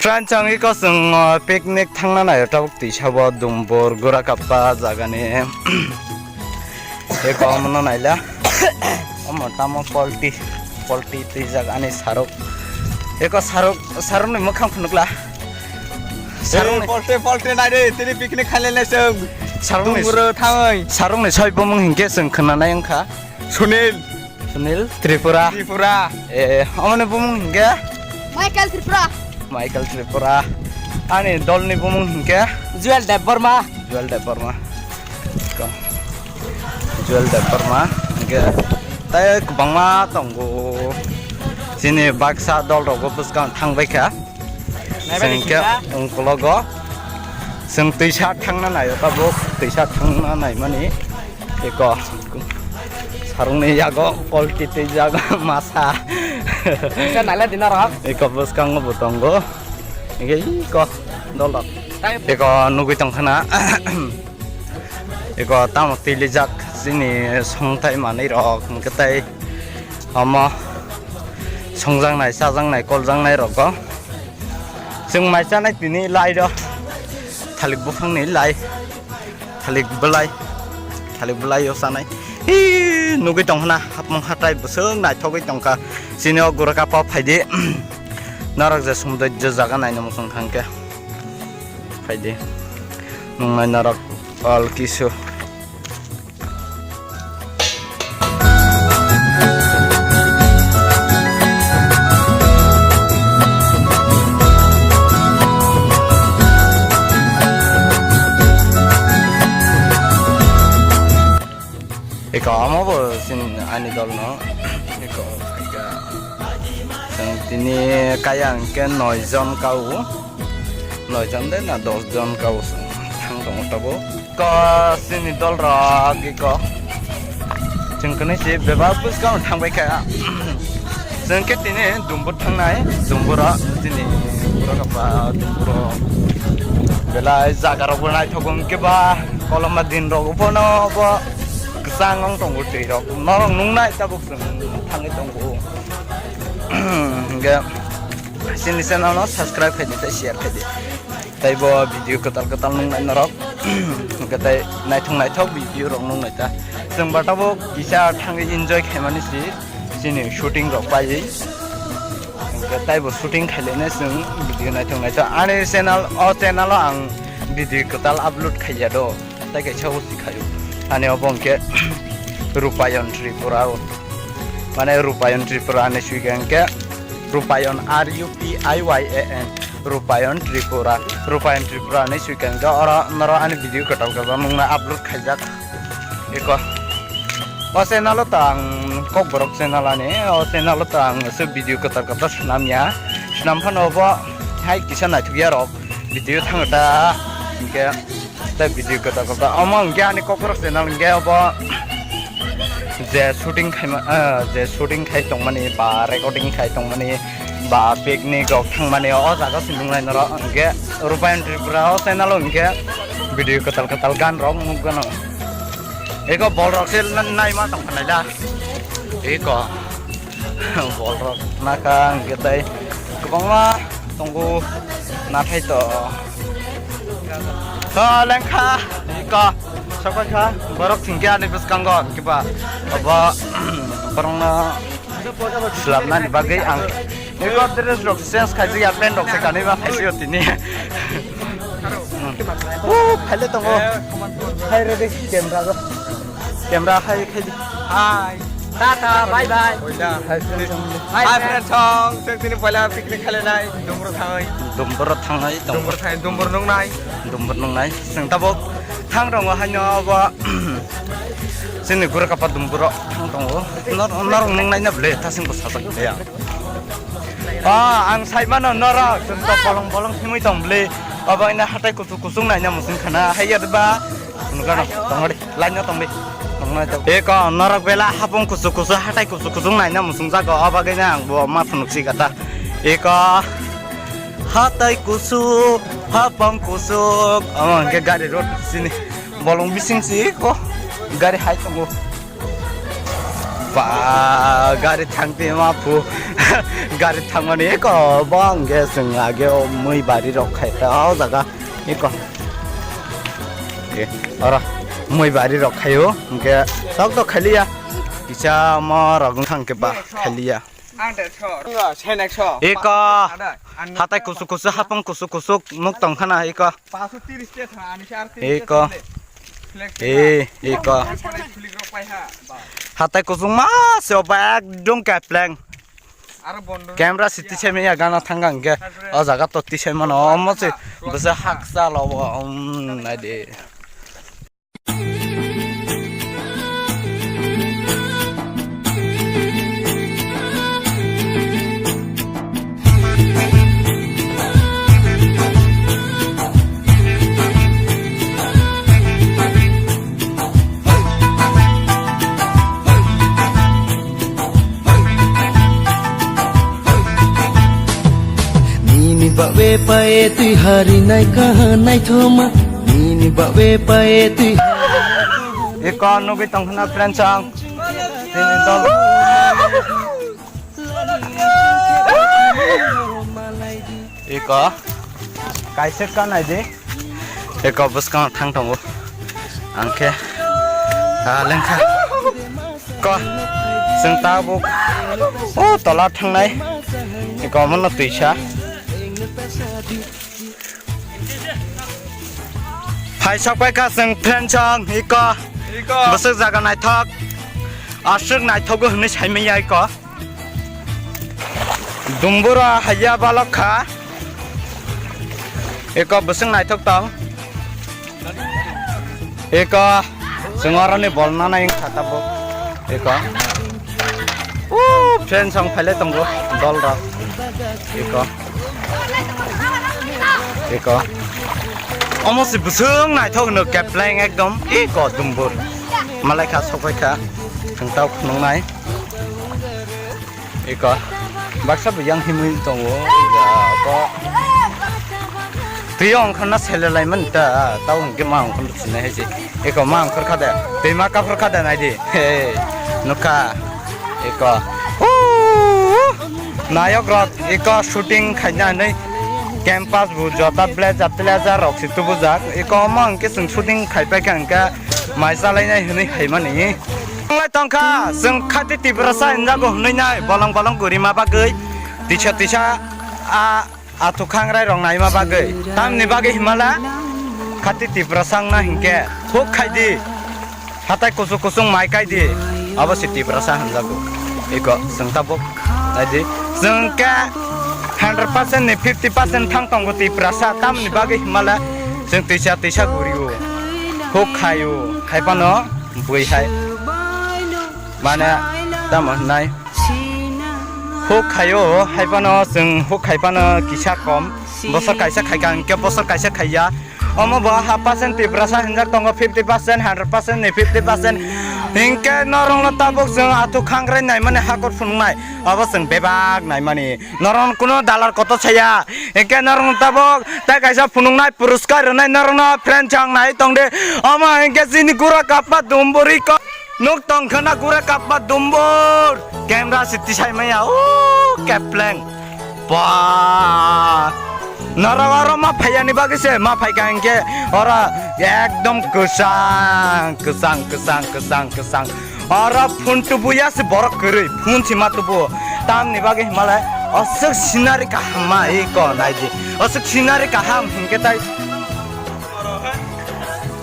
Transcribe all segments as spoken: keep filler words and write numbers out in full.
Friends, ang iko chwng, uh, picnic thangna naio tabuk twi sabo Dumbur Gurakapa jagani. Iko omono naila. Omo tamo polti, polti twi jagani saruk. Iko saruk, sarukni mwkhang phunukla. Sarukni polti, polti naide, tini picnic khailai chwng. Sarukni Dumbur thangwi. Sarukni soi bumung hinkhe chwng khwnanai wngkha. Sunil. Sunil Tripura. Tripura. Eh, omoni bumung hinkhe? Michael Tripura. Michael Tripura. Ani dolni bumung hinkhe? Joel Debbarma. Joel Debbarma. Ko. Joel Debbarma. Hinkhe tei kwbangma tongo. Chini baksa dolrokbo bwskang thangbaikha. Chwng khe ungkologo chwng twisa thangna naio tabuk, twisa thangna naimani eko sarungni yago polti twijak masa. Twisa naila dina rok. Eko bwskango bo tongo. Eko eko dolok. Eko nugui tongkhana. Eko tamo twilijak chini songthai manwi rok hwnkhe tei omo songjaknai chajaknai koljaknai rogo. Chwng mai chanai tini lai rw, thalik buphangni lai, thalik bwlai, thalik bwlai o chanai. Hi, nugui tongkhana hapmung hatai bwswk naithogwi tongkha. Chini o Gurakapa phaidi. Norok je sumdoijjo jaga naina muchung thangkhe phaidi. Nungnai norok all kisu. Eko omo bo chini ani dol no. Eko, eka. Chwng tini kaya hwnkhe noi jon kao. Noi jon de na dos jon kao chwng thang tongo tabuk. Ko chini dol rok eko. Chwng kwnwi se bebak bwskang thangbai kha. Chwng khe tini Dumbur thangnai, Dumbur o chini Gurakapa Dumbur o. Belai jaga rok bo naithok hwnkhe ba koloma din rok bono bo kwchang wng tongo twi rok. Norok nungnai tabuk chwng thangwi tongo. Hwnkhe chini channel no subscribe khaidi tei share khaidi. Tei bo video kwtal kwtal nungnai norok. Hwnkhe tei naithok naithok video rok nungnai ta. Chwng ba tabuk kisa thangwi enjoy khaimani si chini shooting rok paiwi. Hwnkhe tei bo shooting khailainai chwng video naithok naithok. Ani channel, o channel o ang video kwtal upload khaiya do. Tai kaisa o sikhayo. Ani obo hwnkhe Rupayon Tripura o. Mane Rupayon Tripura ani swikha hwnkhe Rupayon, R U P I Y A N. Rupayon Tripura. Rupayon Tripura ani swikha hwnkhe oro noro ani video kwtal kwtal nungna upload khaijak. Eko. O channel o ta ang Kokborok channel ani. O channel o ta ang se video kwtal kwtal swnam ya. Swnam phano obo hai kisa naithok ya rok. Video thango ta. Hwnkhe. Tei video kwtal kwtal. Omo hwnkhe ani Kokborok channel hwnkhe obo je shooting khaima, ah, je shooting khai tongmani ba recording khai tongmani ba picnic rok thangmani o jaga se nungnai norok hwnkhe Rupayon Tripura o channel o hwnkhe video kwtal kwtal gan rok nukgano. Eko bol rok se naima tongkha naila. Eko. Bol rok nakha hwnkhe tei kwbangma tongo nathai to. To lengkha iko sokoi kha borok thwngkhe ani bwskango hwnkhe ba obo borokno swlamnani bagwi ang iko dress rok change khaijak ya pant rok se kanwi ma khaisio tini. O phaile tongo. Hai redi camera go. Camera hai khai di. Hai. Tata, bye bye. Poila. Hai, friend song. Hai, friend song. Chwng tini poila picnic khalenai. Dumbur thangai. Dumbur thangai, Dumbur thangai, Dumbur nungnai. Dumbur nungnai. Chwng tabuk thang tongo haino abo. Chini Gurakapa Dumburo thang tongo. Nor-, norok nungnai na bwle, tasing bo sajak ya. Ah, ang sai mano norok, chwng to bolong bolong himwi tong bwle. Abo ina hatai kuchuk kuchuk naina muchung khana. Hai ya ba. Nukano, tongdi, line no tongdi. Tongna tong. Eko, norok bela hapung kuchuk kuchuk, hatai kuchuk kuchuk naina muchung jago, o bagwi na ang bo ma phunuk si kata. Eko, hatai kuchuk, hapung kuchuk, amo hwnkhe gari road sini. Bolong bising si eko, gari hai tongo. Ba, gari thangtwi ma phu. Gari thangmani eko bo hwnkhe chwng age o mui bari rok khai ta o jaga eko. E, oro mui bari rok khaio hwnkhe tok tok khailiya. Kisa mo rok wngkha hwnkhe ba khailiya. Ang de so. Senek so. Eko. Ada, ang hatai kusuk kusuk, hapung kusuk kusuk, nuk tong khana eko. Paso tiris te tha, ani se ar tiris te eko. Flex e, eko. Flex rok pai ha. Hatai kusuk ma se oba ekdom kepleng. Aro bondo. Camera si tisai maya gana thang hwnkhe. O jaga to tisai mano, omo se bwsa haksa lobo, um, nai de. Nini babe pae twi hari nai kaha nai thoma. Nini babe pae twi. Eko nugwi tong khna friend chang. Tini dol. Eko. Kaisa ka nai di. Eko bwskang thang tongo. Angkhe. Ah, lengkha. Ko, chwng tabuk o tola thangnai. Eko mono twisa. Phai sok pai kha chwng friend song, eko. Eko. Bwswk jaga naithok. Aswk naithogo hwnwi saimanya eko. Dumbura haiya balok kha. Eko bwswk naithok tong. Eko, chwng oroni bol nanai wngkha tabuk. Eko. O, friend song phailai tongo, dol rok. Eko. Eko. Omo se bwswk naithok hwno kepleng ekdom. Eko, dumbur. Malai kha, sokoi kha. Chwng tau phunuknai. Eko, baksa bo yang himwi tongo, ya, ko. Twi ongkhorna selelaimani ta, tau hwnkhe ma ongkhorna sinai hai se. Eko, ma ongkhor kha de, twi ma kaphor kha de nai di. He, nukha. Eko. Huu! Nayok rok, eko shooting khaina hinwi campus bo jota blazer, blazer rok se tubujak. Eko, omo hwnkhe chwng shooting khaipai kha hwnkhe mai chalainai hinwi haimani. Tonglai tongkha, chwng khati Tiprasa hinjago hwnwi nai, bolong bolong gurima bagwi, tisa tisa a, athuk khangrai rok naima bagwi. Tamni bagwi himala, khati Tiprasa wngna hinkhe, huk khaidi, hatai kuchuk kuchung mai kaidi, abo se Tiprasa hinjago. Eko, chwng tabuk, naidi, chwng khe hundred percent ni fifty percent thang tongo Tiprasa, tamni bagwi himala, chwng tisa tisa gurio, huk khaio, khai phano bui hai. Mane, tamo hwnai. Huk khaio, hai phano chwng huk khai phano kisa kom. Bosor kaisa khaika hwnkhe bosor kaisa khaiya. Omo bo half percent Tiprasa hinjak tongo, fifty percent, hundred percent ni fifty percent. Hinkhe norokno tabuk chwng athuk khangrai naimani hakor phunuknai. Obo chwng bebak naimani. Norok kuno dalar kotor saya. Hinkhe norok tabuk tai kaisa phunuknai puruskar rwnai norokno friend chang nai tongdi. Omo hinkhe chini gura kapma dumburi ko. Nuk tong khna gura kapma dumbur. Camera si tisai maya. O kepleng. Ba. Norok oro ma phaiyani bagwi se ma phaikha hinkhe oro ekdom kwchang, kwchang, kwchang, kwchang, kwchang. Oro phone tubuya se borok kwrwi, phone se ma tubu. Tamni bagwi himalai aswk scenery kaham ma eko naidi. Aswk scenery kaham hinkhe tai.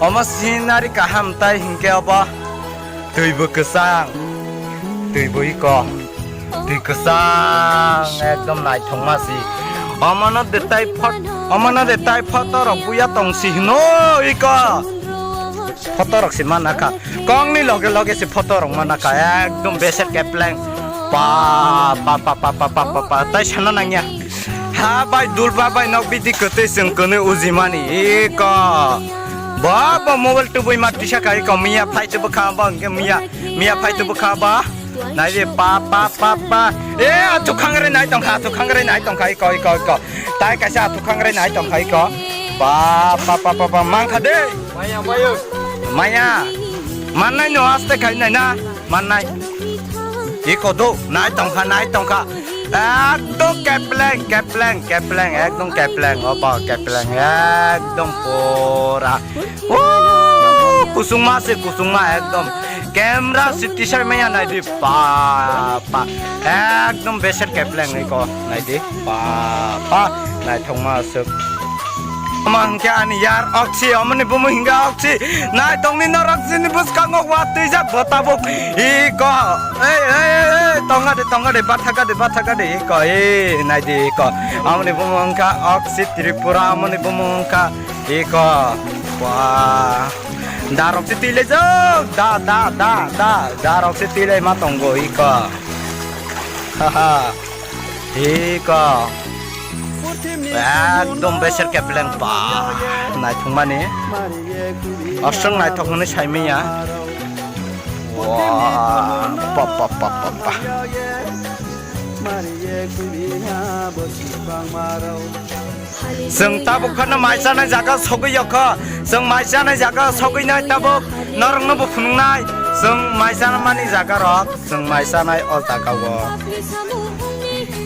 Omo scenery kaham tai hinkhe obo twi bo kwchang, twi bo eko. Twi kwchang ekdom naithokma si. Omono de tai phot-, omono de tai photo rok buya tong si hino eko. Photo rok si mana kha. Kongni loge loge si photo rok mana kha. Ekdom beser kepleng. Pa, pa, pa. Tai sana nangya. Ha bai dul ba bai nok bidi kwtwi chwng kwnwi ujimani. Eko. Bo, bo mobile tubui ma tisa kha eko. Miya phai tubu kha bo hwnkhe miya. Miya phai tubu kha ba. Nai di pa, pa, pa, pa. E, athuk khangrai nai tongkha, athuk khangrai nai tongkha, iko, iko, iko. Tai kaisa athuk khangrai nai tongkha, iko. Pa, pa, pa, pa, pa, mangkha de. Maya, maya. Maya. Mannai no aste khai nai na, mannai. Iko do, nai tongkha, nai tongkha. Ekdom kepleng, kepleng, kepleng, ekdom kepleng, obo kepleng, ekdom pura. Woo, kusungma se, kusungma ekdom. Camera se tisai maya naidi, pa, pa. Ekdom beser kepleng iko, naidi, pa, pa. Naithokma aswk. Omo hwnkhe ani yar Oksi, omoni bumu hwnkhe Oksi. Naitongni norok chini bwskango watwijak bo tabuk. Iko. Ei, ei, ei, ei, tonga de, tonga de, bathaka de, bathaka de, iko. Ei, naidi iko. Omoni bumu hwnkha Oksi Tripura, omoni bumu hwnkha iko. Wah. Da rok se twi lai jok. Da, da, da, da. Da rok se twi lai ma tongo iko. Haha. Iko. Ekdom beser kepleng pa. Naithokmani. Aswk naithok hwnwi saimanya. Wah, pa, pa, pa, pa, pa. Chwng tabuk phano mai chanai jaga sogwi yokho. Chwng mai chanai jaga sogwi nai tabuk. Norokno bo phunuknai. Chwng mai chanamani jaga rok. Chwng mai chanai o jaga o.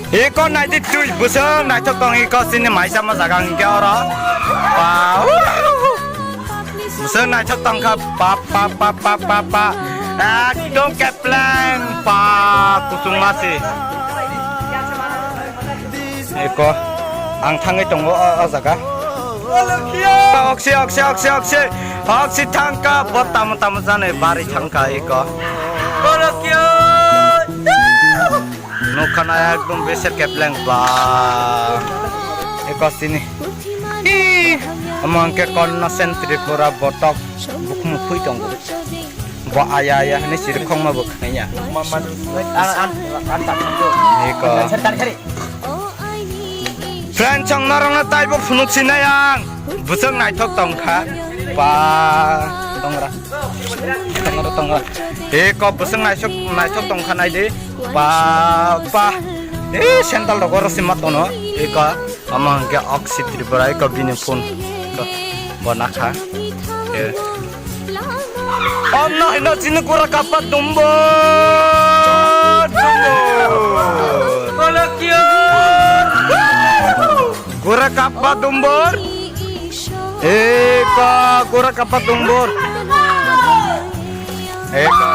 Iko naidi twi bwswng naithok tong iko chini mai chama jaga hwnkhe oro. Wow. Bwswng naithok tongkha pa pa pa pa pa pa. Ekdom kepleng pa kusung masi. Iko ang thangwi tongo o, o jaga. Oksi, oksi, oksi, oksi. Oksi thangka bo tamo tamo jani bari thangka iko. Nukha na ekdom beser kepleng ba. Eko sini. Ih, omo hwnkhe Konna Sen Tripura botok bukhum phui tongo. Bo aya aya hwnwi siri khongma bo khwnaya. Eko. Friend, chwng norokno taibo phunuk sinai ang. Bwswk naithok tongkha. Ba, tongra. Tongra, tongra. Eko bwswk naithok, naithok tongkha naidi. Ba, ba. E, sandal rok oro sima tono. Eko, omo hwnkhe Oksi Tripura, eko bini phone. Eko, bo nakha. E. Om no hino chini gura kappa dumbo. Dumbo. Gura kappa dumbor. Eko gura kappa dumbor. Eko.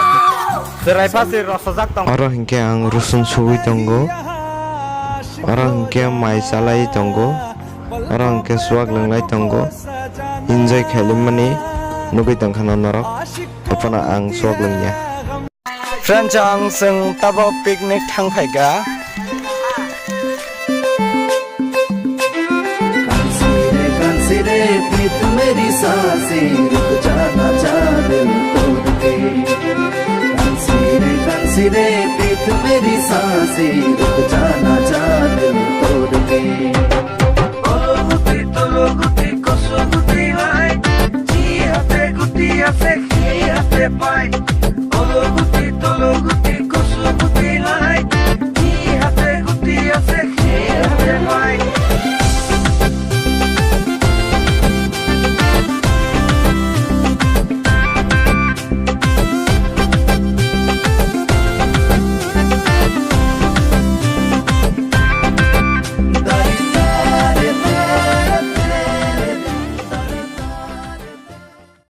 Chwrai phasi rosojak tong. Oro hinkhe ang rusun sugwi tongo. Oro hinkhe mai chalai tongo. Oro hinkhe suwak lwnglai tongo. Enjoy khailaimani nugwi tongkha norok. Aphano ang suwak lwngya. Friends, ang chwng tabok picnic thang phaikha. Kansi रे, कांसी रे, प्रीत मेरी सांसें, रुक जा ना जा दिल तोड़ के। कांसी रे, कांसी रे, प्रीत मेरी सांसें, रुक जा